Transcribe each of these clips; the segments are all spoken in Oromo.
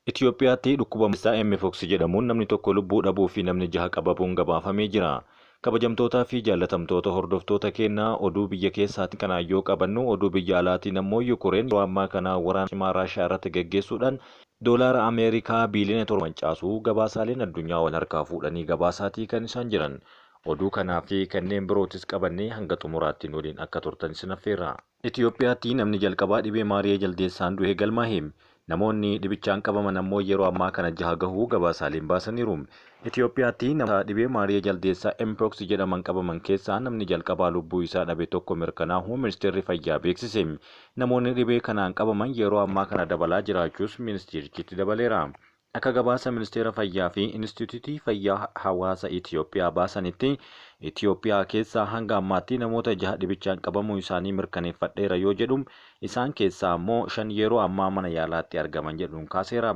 Itiyoophiyaatti dhukkuba Mpox jedhamuun namni tokko lubbuu dhabuu fi namni jaha qabamuun gabaafamee jira. Kabajamtootaa fi jaallatamtoota hordoftoota keenyaa, oduu biyya keessaatiin kanaan yoo qabannu, oduu biyya alaatiin ammoo Yukureen yeroo ammaa kana waraana cimaa Raashiyaa irratti gaggeessuudhaan doolaara Ameerikaa biiliyoona 7 mancaasuu gabaasaaleen addunyaa wal harkaa fuudhanii gabaasaatii kan isaan jiran. Oduu kanaa fi kanneen birootis qabannee hanga xumuraatti nu waliin akka turtan isin affeerra. Itiyoophiyaatti namni jalqabaa dhibee Maariyee Jaldeessaan du'e galmaahe. Namoonni dhibichaan qabaman ammoo yeroo ammaa kana jaha gahuu gabaasaaleen baasaniiru. Itiyoophiyaatti namoota dhibee Maariyee Jaldeessaa Mpox jedhaman qabaman keessaa namni jalqabaa lubbuu isaa dhabe tokko mirkanaahuu Ministeerri Fayyaa beeksise. Namoonni dhibee kanaan qabaman yeroo ammaa kana dabalaa jiraachuus ministeerichi itti dabaleera. Akka gabaasa Ministeera Fayyaa fi Inistituutii Fayyaa Hawaasa Itiyoophiyaa baasanitti, Itiyoophiyaa keessaa hanga ammaatti namoota jaha dhibichaan qabamuu isaanii mirkaneeffadheera yoo jedhu, isaan keessaa ammoo 5 yeroo ammaa mana yaalaatti argaman jedhuun kaaseera.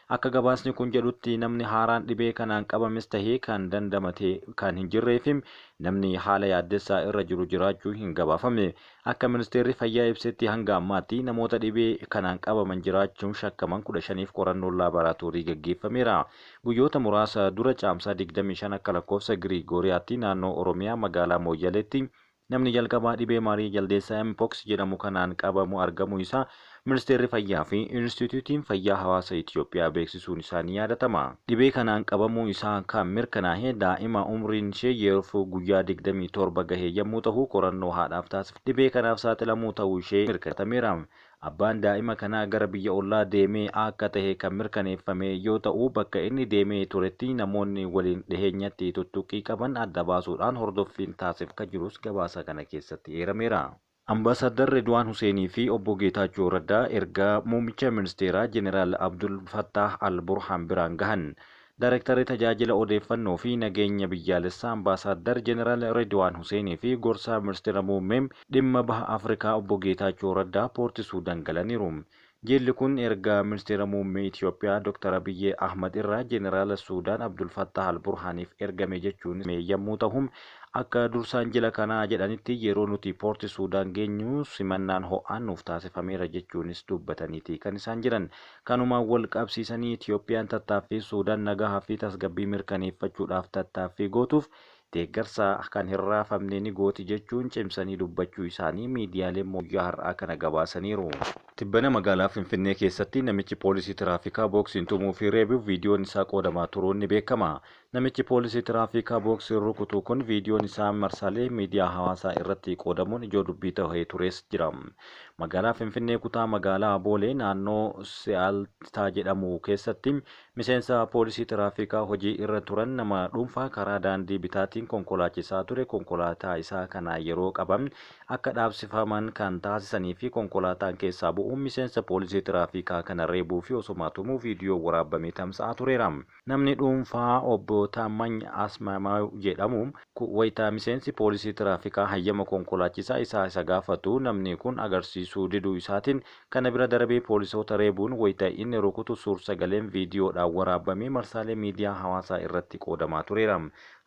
Akka gabaasni kun jedhutti namni haaraan dhibee kanaan qabames tahe kan dandamate kan hin jirree fi namni haala yaaddessaa irra jiru jiraachuu hin gabaafamne. Akka Ministeerri Fayyaa ibsetti hanga ammaatti namoota dhibee kanaan qabaman jiraachuun shakkaman 15f qorannoon laaboraatoorii gaggeeffameera. Guyyoota muraasa dura Caamsaa 25 akka lakkoofsa Giriigooriyaatti naannoo Oromiyaa magaalaa Mooyyaleetti namni jalqabaa dhibee Maarii Jaldeessaa Mpox jedhamu kanaan qabamu argamuu isaa Ministeerri Fayyaa fi Inistiitiyuutiin Fayyaa Hawaasa Itiyoophiyaa beeksisuun isaa ni yaadatama. Dhibee kanaan qabamuu isaa kan mirkanaahe daa'ima umriin ishee yeroo guyyaa 27 gahe yammuu tahu qorannoo haadhaaf taasifameen dhibee kanaaf saaxilamuu ta'uu ishee mirkaneeffatameera. Abbaan daa'ima kanaa gara biyya ollaa deemee akka tahe kan mirkaneeffame yoo ta'u bakka inni deemee turetti namoonni waliin dhiheenyatti tuttuqqii qaban adda baasuudhaan hordoffiin taasif akka jirus gabaasa kana keessatti eerameera. Ambaasaaddar Redwaan Huseenii fi Obbo Geetaachoo Raddaa ergaa Muummicha Ministeeraa Jeneraal Abdul Fattaah Al Burhaan biraan gahan. Daarektarri Tajaajila Odeeffannoo fi Nageenya Biyyaalessaa Ambaasaaddar Jeneraal Redwaan Huseenii fi Gorsaa Ministira Muummee Dhimma Baha Afrikaa Obbo Geetaachoo Raddaa Poorti Suudan galaniiru. Jilli kun ergaa Ministeera Muummee Itiyoophiyaa Dr. Abiy Ahmad irraa Jeneraala Suudaan Abdul Fattaah Al Burhaaniif ergame jechuun yammuu tahu, akka dursaan jila kanaa jedhanitti yeroo nuti Poorti Suudaan geenyu simannaan ho'aan nuuf taasifameera jechuunis dubbataniiti kan isaan jiran. Kanumaan wal qabsiisanii Itiyoophiyaan tattaaffii Suudaan nagahaa fi tasgabbii mirkaneeffachuudhaaf tattaaffii gootuuf deeggarsa kan hin raafamne ni gooti jechuun cimsanii dubbachuu isaanii miidiyaaleen guyyaa har'aa kana gabaasaniiru. Tibbana magaalaa Finfinnee keessatti namichi poolisii tiraafikaa booksiin tumuu fi reebu viidiyoon isaa qoodamaa turuun ni beekama. Namichi poolisii tiraafikaa booksiin rukutu kun viidiyoon isaa marsaalee miidiyaa hawaasaa irratti qoodamuun ijoo dubbii tahee turees jira. Magaalaa Finfinnee kutaa magaalaa Boolee naannoo Se'aaltaa jedhamu keessatti Miseensa poolisii tiraafikaa hojii irra turan nama dhuunfaa karaa daandii bitaatiin konkolaachisaa ture konkolaataa isaa kana yeroo qaban akka dhaabsifaman kan taasisanii fi konkolaataan keessaa bu'uun miseensa poolisii tiraafikaa kana reebuu fi osoma tumuu viidiyoo waraabbamee tamsa'aa tureera. Namni dhuunfaa Obbo Taammany Asmaamaaw jedhamu wayita miseensi poolisii tiraafikaa hayyama konkolaachisaa isaa isa gaafatu namni kun agarsiisuu diduu isaatiin Kana bira darbee poolisoota reebuun wayita inni rukutu suur-sagaleen viidiyoodhaan waraabamee marsaalee miidiyaa hawaasaa irratti qoodamaa tureera.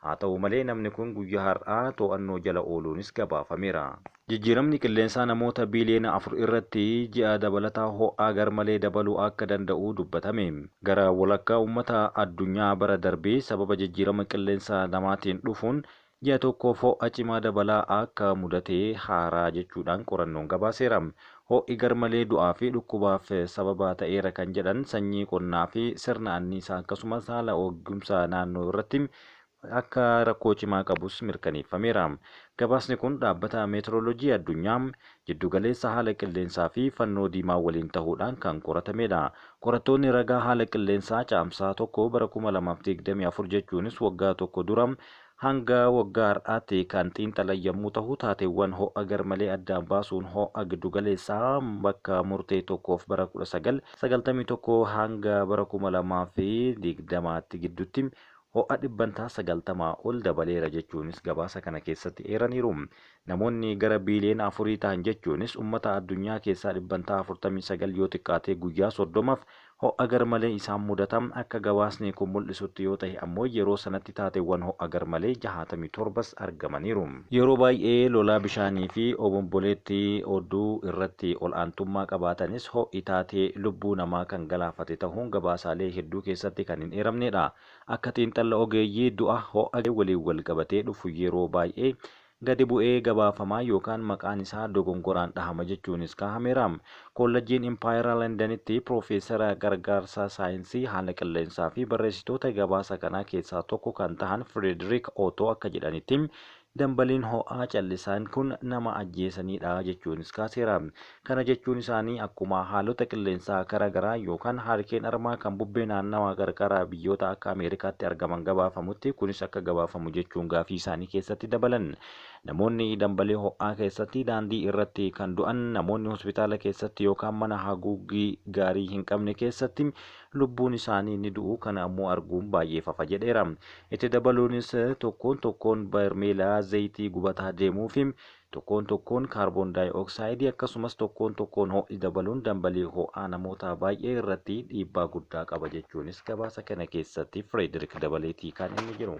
Haa ta'u malee namni kun guyyaa har'aa to'annoo jala ooluunis gabaafameera. Jijjiiramni qilleensaa namoota biiliyoona 4 irratti ji'a dabalataa ho'aa garmalee dabaluu akka danda'u dubbatame. Gara walakkaa uummata addunyaa bara darbe sababa jijjiirama qilleensa namaatiin dhufuun ji'a tokkoof ho'a cimaa dabalaa akka mudate haaraa jechuudhaan qorannoon gabaaseera. Ho'i garmalee du'aa fi dhukkubaaf sababa ta'eera kan jedhan sanyii qonnaa fi sirna anniisaa akkasumas haala eegumsa naannoo irratti akka rakkoo cimaa qabus mirkaneeffameera. Gabaasni kun dhaabbata Meetiroolojii Addunyaa, Jiddugaleessa Haala Qilleensaa fi Fannoo Diimaa waliin tahuudhaan kan qoratameedha. Qorattoonni ragaa haala qilleensaa Caamsaa 1 bara 2024 jechuunis waggaa tokko dura hanga waggaa har'aatti kan xiinxalan yammuu tahu taateewwan ho'a garmalee addaan baasuun ho'a giddugaleessaa bakka murtee tokkoof bara 1991 hanga bara 2020tti gidduutti ho'a dhibbantaa 90 ol dabaleera jechuunis gabaasa kana keessatti eeraniiru. Namoonni gara biiliyoona afurii tahan jechuunis ummata addunyaa keessaa dhibbantaa 49 yoo xiqqaate guyyaa 30f Ho'a garmalee isaan mudata. Akka gabaasni kun mul'isutti yoo tahe ammoo yeroo sanatti taateewwan ho'a garmalee 67s argamaniiru. Yeroo baay'ee lolaa bishaanii fi obomboleettii oduu irratti ol'aantummaa qabaatanis ho'i taatee lubbuu namaa kan galaafate tahuun gabaasaalee hedduu keessatti kan hin eeramneedha. Akka xiinxalla ogeeyyii du'a ho'a waliin walqabatee dhufu yeroo baay'ee gadi bu'ee gabaafamaa yookaan maqaan isaa dogongoraan dhahama jechuunis kaahameera. Koollajjiin Impaayera Landanitti Piroofeesara gargaarsa saayinsii haala qilleensaa fi barreessitoota gabaasa kanaa keessaa tokko kan tahan Fireediriik Otoo akka jedhanitti dambaliin ho'aa callisaan kun nama ajjeesaniidha jechuunis kaaseera. Kana jechuun isaanii akkuma haalota qilleensaa gara garaa yookaan haarikeen armaa kan bubbee naannawaa qarqara biyyoota akka Ameerikaatti argaman gabaafamutti kunis akka gabaafamu jechuun gaafii isaanii keessatti dabalan. Namoonni dambalii ho'aa keessatti daandii irratti kan du'an, namoonni hospitaala keessatti yookaan mana haguuggii gaarii hin qabne keessatti lubbuun isaanii ni du'u, kana ammoo arguun baay'ee fafa jedheera. Itti dabaluunis tokkoon tokkoon barmeela zayitii gubataa deemuu fi tokkoon tokkoon kaarboon daayi'ooksaayidii akkasumas tokkoon tokkoon ho'i dabaluun dambalii ho'aa namoota baay'ee irratti dhiibbaa guddaa qaba jechuunis gabaasa kana keessatti Fireedirik dabaleetii kan inni jiru.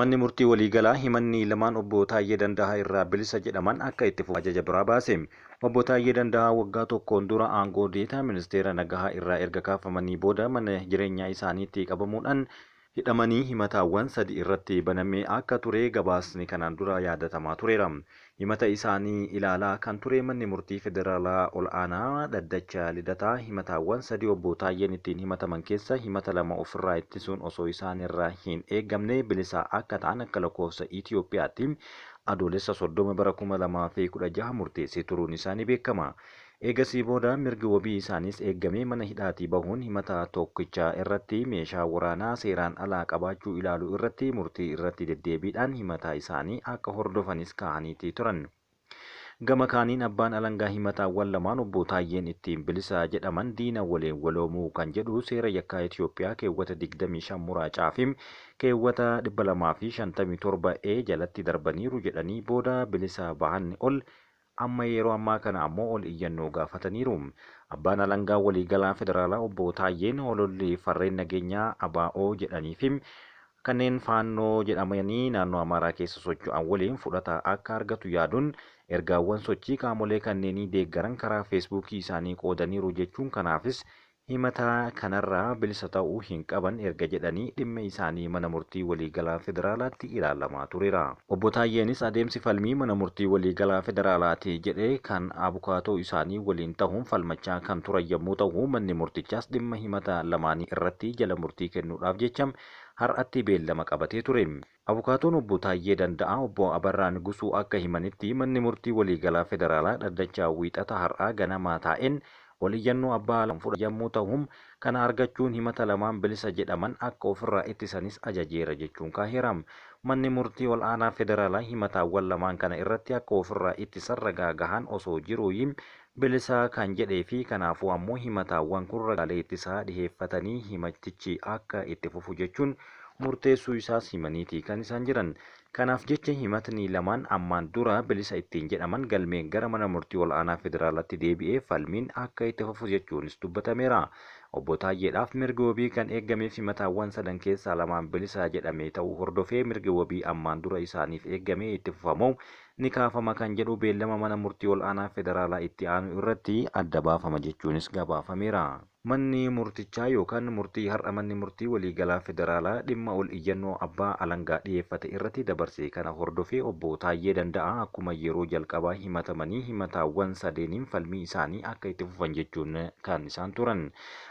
Manni murtii waliigalaa himanni lamaan obbo Taayyee Danda'aa irraa bilisa jedhaman akka itti fufu ajaja biraa baase. Obbo Taayyee Danda'aa waggaa tokkoon dura aangoo deetaa ministeera nagahaa irraa erga kaafamanii booda mana jireenyaa isaaniitti qabamuudhaan hidhamanii himataawwan sadi irratti banamee akka ture gabaasni kanaan dura yaadatamaa tureera. Himata isaanii ilaalaa kan ture manni murtii federaalaa ol'aanaa dhaddacha Lidataa himataawwan sadi obbo Taayyeen ittiin himataman keessa himata lama ofirraa ittisuun osoo isaan irraa hin eegamne bilisa akka ta'an akka lakkoofsa Itiyoophiyaatti Adoolessa 30 bara 2016 murteessee turuun isaa ni beekama. Eegasii booda mirgi wabii isaaniis eegamee mana hidhaatii bahuun himata tokkicha irratti meeshaa waraanaa seeraan alaa qabaachuu ilaalu irratti murtii irratti deddeebiidhaan himata isaanii akka hordofanis kaahaniitii turan. Gama kaaniin abbaan alangaa himataawwan lamaan obbo Taayyeen ittiin bilisa jedhaman diina waliin waloomuu kan jedhu seera yakkaa Itiyoophiyaa keewwata 25 muraa C fi keewwata 257 A jalatti darbaniiru jedhanii booda bilisa bahan ol Amma yeroo ammaa kana ammoo ol iyyannoo gaafataniiru. Abbaan Alangaa Waliigalaa Federaalaa Obbo Taayyeen hololli farreen nageenyaa ABO jedhaniifi kanneen Faannoo jedhamanii naannoo Amaaraa keessa socho'an waliin fudhata akka argatu yaaduun ergaawwan sochii qaamolee kanneenii deeggaran karaa Feesbuukii isaanii qoodaniiru jechuun kanaafis Himata kanarraa bilisa ta'uu hin qaban erga jedhanii dhimmi isaanii mana murtii waliigalaa federaalaatti ilaalamaa tureera. Obbo Taayyeenis adeemsi falmii mana murtii waliigalaa federaalaati jedhe kan abukaatoo isaanii waliin tahuun falmachaa kan turan yommuu tahu manni murtichaas dhimma himata lamaanii irratti jala murtii kennuudhaaf jecha har'atti beellama qabatee ture. Abukaatoon Obbo Taayyee Danda'aa Obbo Abarraa Nigusuu akka himanitti, Manni Murtii Waliigalaa Federaalaa dhaddacha Wiixata har'aa ganama taa'een ol iyyannoo abbaa kan fudhate yammuu tahu, kana argachuun himata lamaan bilisa jedhaman akka ofirraa ittisanis ajajeera jechuun kaaheera. Manni Murtii Ol'aanaa Federaalaa himataawwan lamaan kana irratti akka ofirraa ittisan ragaa gahaan osoo jiruuyi bilisa kan jedhee fi kanaafuu ammoo himataawwan kun ragaalee ittisaa dhiheeffatanii himatichi akka itti fufu jechuun murteessuu isaas himaniiti kan isaan jiran. Kanaaf jecha himatni lamaan ammaan dura bilisa ittiin jedhaman galmeen gara mana murtii ol'aanaa federaalaatti deebi'ee falmiin akka itti fufu jechuunis dubbatameera. Obbo Taayyeedhaaf mirgi wabii kan eeggameef himataawwan sadan keessaa lamaan bilisa jedhame ta'uu hordofee mirgi wabii ammaan dura isaaniif eeggame itti fufa moo ni kaafama kan jedhu beellama mana murtii ol'aanaa federaalaa itti aanu irratti adda baafama jechuunis gabaafameera. Manni murtichaa yookaan murtii har'a manni murtii waliigalaa federaalaa dhimma ol iyyannoo abbaa alangaa dhiyeeffate irratti dabarse kana hordofee obbo Taayyee Danda'aa akkuma yeroo jalqabaa himatamanii himataawwan sadeeniin falmii isaanii akka itti fufan jechuun kan isaan turan.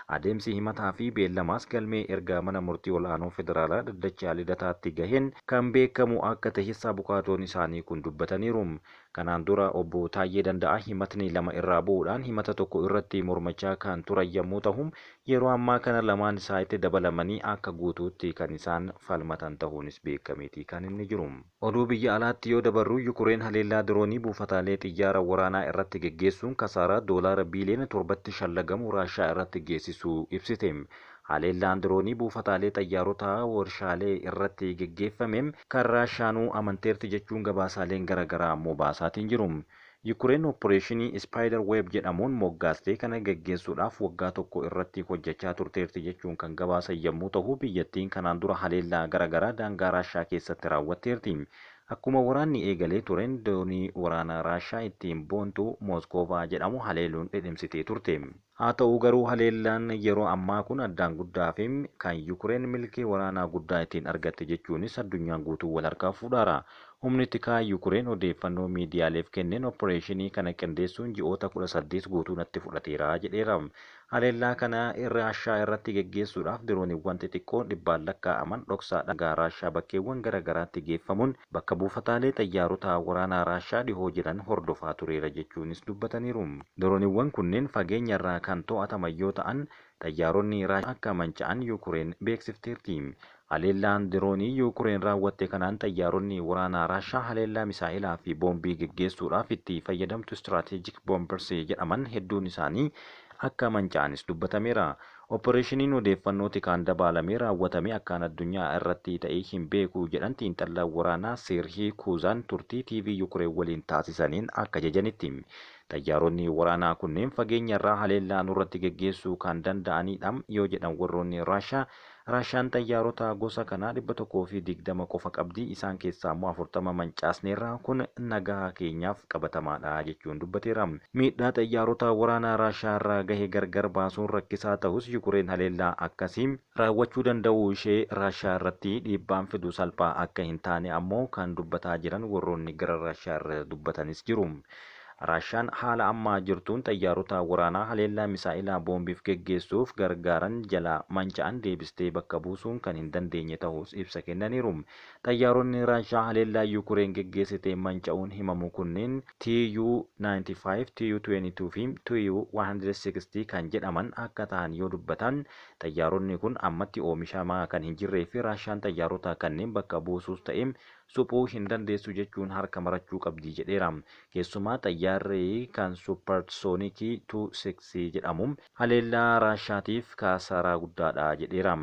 Adeemsi himataa fi beellamaas galmee erga mana murtii ol'aanoo federaalaa dhaddacha Lidataatti gaheen kan beekamu akka tahes abukaatoon isaanii kun dubbataniiru. Kanaan dura Obbo Taayyee Danda'aa himatni lama irraa bu'uudhaan himata tokko irratti mormachaa kan turan yammuu tahu, yeroo ammaa kana lamaan isaa itti dabalamanii akka guutuutti kan isaan falmatan tahuunis beekameeti kan inni jiru. Oduu biyya alaatti yoo dabarru Yukureen haleellaa diroonii buufataalee xiyyaara waraanaa irratti geggeessuun kasaaraa doolaara biiliyoona 7tti shallagamu Raashaa irratti geessisuu ibsite. Haleellaan diroonii buufataalee xayyaarotaa warshaalee irratti geggeeffame kan Raashaanuu amanteerti jechuun gabaasaaleen gara garaa ammoo baasaatiin jiru. Yukureen opporeeshinii Spider Web jedhamuun moggaastee kana geggeessuudhaaf waggaa tokko irratti hojjechaa turteerti jechuun kan gabaasan yommuu tahu, biyyattiin kanaan dura haleellaa gara garaa daangaa Raashaa keessatti raawwatteerti. Akkuma waraanni eegalee tureen doonii waraanaa Raashaa ittiin boontu Mooskovaa jedhamu haleeluun dhidhimsitee turte. Haa ta'u garuu haleellaan yeroo ammaa kun addaan guddaa fi kan Yukureen milkii waraanaa guddaa ittiin argatte jechuunis addunyaan guutuu wal harkaa fuudhaara. Humni tikaa Yukureen odeeffannoo miidiyaaleef kenneen opporeeshinii kana qindeessuun ji'oota 18 guutuu natti fudhateera jedheera. Haleellaa kana Raashaa irratti geggeessuudhaaf dirooniiwwan xixiqqoo dhibbaan lakkaa'aman dhoksaadhaan daangaa Raashaa bakkeewwan gara garaatti geeffamuun bakka buufataalee xayyaarota waraanaa Raashaa dhihoo jiran hordofaa tureera jechuunis dubbataniiru. Dirooniiwwan kunneen fageenya irraa kan to'ataman yoo ta'an xayyaaronni Raashaa akka manca'an Yukureen beeksifteerti. Haleellaan diroonii Yukureen raawwatte kanaan xayyaaronni waraanaa Raashaa haleellaa misaa'ilaa fi boombii geggeessuudhaaf itti fayyadamtu Strategic Bombers jedhaman hedduun isaanii akka manca'anis dubbatameera. Opporeeshiniin odeeffannoo tikaan dabaalamee raawwatame akkaan addunyaa irratti ta'ee hin beeku jedhan xiinxallaan waraanaa Seerhii Kuuzaan turtii TV Yukureen waliin taasisaniin akka jajanitti. Xayyaaronni waraanaa kunneen fageenya irraa haleellaa nurratti geggeessuu kan danda'anidha yoo jedhan warroonni Raashaa, Raashaan xayyaarota gosa kanaa 120 qofa qabdi, isaan keessaa immoo 40 mancaasneerra, kun nagaa keenyaaf qabatamaadha jechuun dubbateera. Miidhaa xayyaarota waraanaa Raashaa irraa gahe gargar baasuun rakkisaa ta'us Yukureen haleellaa akkasii raawwachuu danda'uu ishee Raashaa irratti dhiibbaan fidu salphaa akka hin taane ammoo kan dubbataa jiran warroonni gara Raashaa irra dubbatanis jiru. Raashaan haala ammaa jirtuun xayyaarota waraanaa haleellaa misaa'ilaa boombiif geggeessuuf gargaaran jalaa manca'an deebistee bakka buusuun kan hin dandeenye tahuus ibsa kennaniiru. Xayyaaronni Raashaa haleellaa Yukureen geggeessiteen manca'uun himamu kunneen Tu-95, Tu-22 fi Tu-160 kan jedhaman akka tahan yoo dubbatan, xayyaaronni kun ammatti oomishamaa kan hin jirree fi Raashaan xayyaarota kanneen bakka buusuus ta'e suphuu hin dandeessu jechuun harka marachuu qabdi jedheera. Keessumaa xayyaarri kan supparsoonikii 2-6 jedhamu haleellaa Raashaatiif kaasaaraa guddaadha jedheera.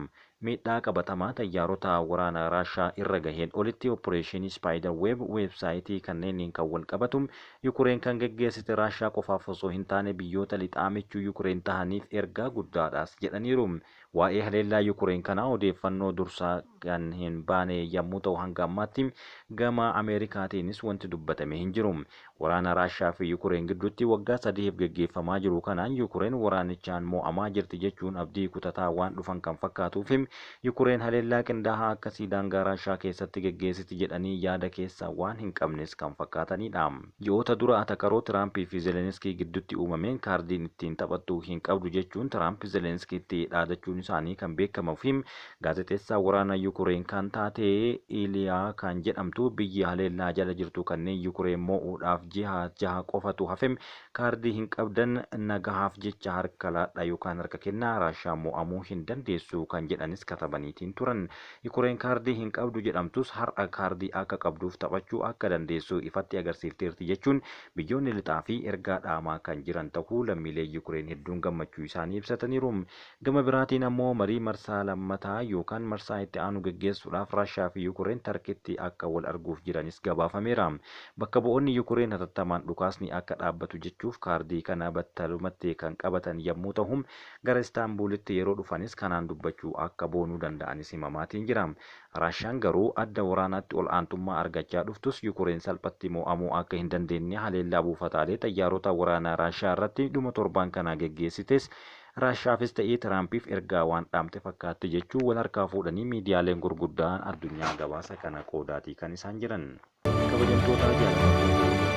Miidhaa qabatamaa xayyaarota waraana Raashaa irra gaheen olitti opporeeshinii Spider Web weebsaayitii kanneeniin kan wal qabatu Yukureen kan geggeessite Raashaa qofaaf osoo hin taane biyyoota lixaa michuu Yukureen tahaniif ergaa guddaadhas jedhaniiru. Waa'ee haleellaa Yukureen kanaa odeeffannoo dursaa kan hin baane yammuu ta'u hanga ammaatti gama Ameerikaatiinis wanti dubbatame hin jiru. Waraana Raashaa fi Yukureen gidduutti waggaa sadiif geggeeffamaa jiru kanaan Yukureen waraanichaan mo'amaa jirti jechuun abdii kutataa waan dhufan kan fakkaatuu fi Yukureen haleellaa qindaahaa akkasii daangaa Raashaa keessatti geggeessiti jedhanii yaada keessa waan hin qabnes kan fakkaatanidha. Ji'oota dura atakaroo Tiraampii fi Zeleniskii gidduutti uumameen kaardiin ittiin taphattu hin qabdu jechuun Tiraamp Zelenskiitti dhaadachuun isaanii kan beekamuu fi gaazexeessaa waraana Yukureen kan taate Iliyaa kan jedhamtu biyyi haleellaa jala jirtu kanneen Yukureen mo'uudhaaf ji'a jaha qofatu hafe kaardii hin qabdan nagahaaf jecha harka laadha yookaan harka kennaa Raashaa mo'amuu hin dandeessu kan jedhanis katabaniitiin turan. Yukureen kaardii hin qabdu jedhamtus har'a kaardii akka qabduuf taphachuu akka dandeessu ifatti agarsiifteerti jechuun biyyoonni lixaa fi ergaa dhaamaa kan jiran tahuu lammiilee Yukureen hedduun gammachuu isaanii ibsataniiru. Gama biraatiin ammoo marii marsaa lammataa yookaan marsaa itti aanu geggeessuudhaaf Raashaa fi Yukureen Tarkitti akka wal arguuf jiranis gabaafameera. Bakka bu'oonni Yukureen hatattamaan dhukaasni akka dhaabbatu jechuuf kaardii kana battalumatti kan qabatan yammuu tahu gara Istaanbuulitti yeroo dhufanis kanaan dubbachuu akka boonuu danda'anis himamaatiin jira. Raashaan garuu adda waraanaatti ol aantummaa argachaa dhuftus Yukureen salphatti mo'amuu akka hin dandeenye haleellaa buufataalee xayyaarota waraanaa Raashaa irratti dhuma torbaan kanaa geggeessites Raashaafis ta'ee Tiraampiif ergaa waan dhaamte fakkaatti jechuun wal harkaa fuudhanii miidiyaaleen gurguddaan addunyaa gabaasa kana qoodaatii kan isaan jiran. Kabajamtootaa jaalatamtoota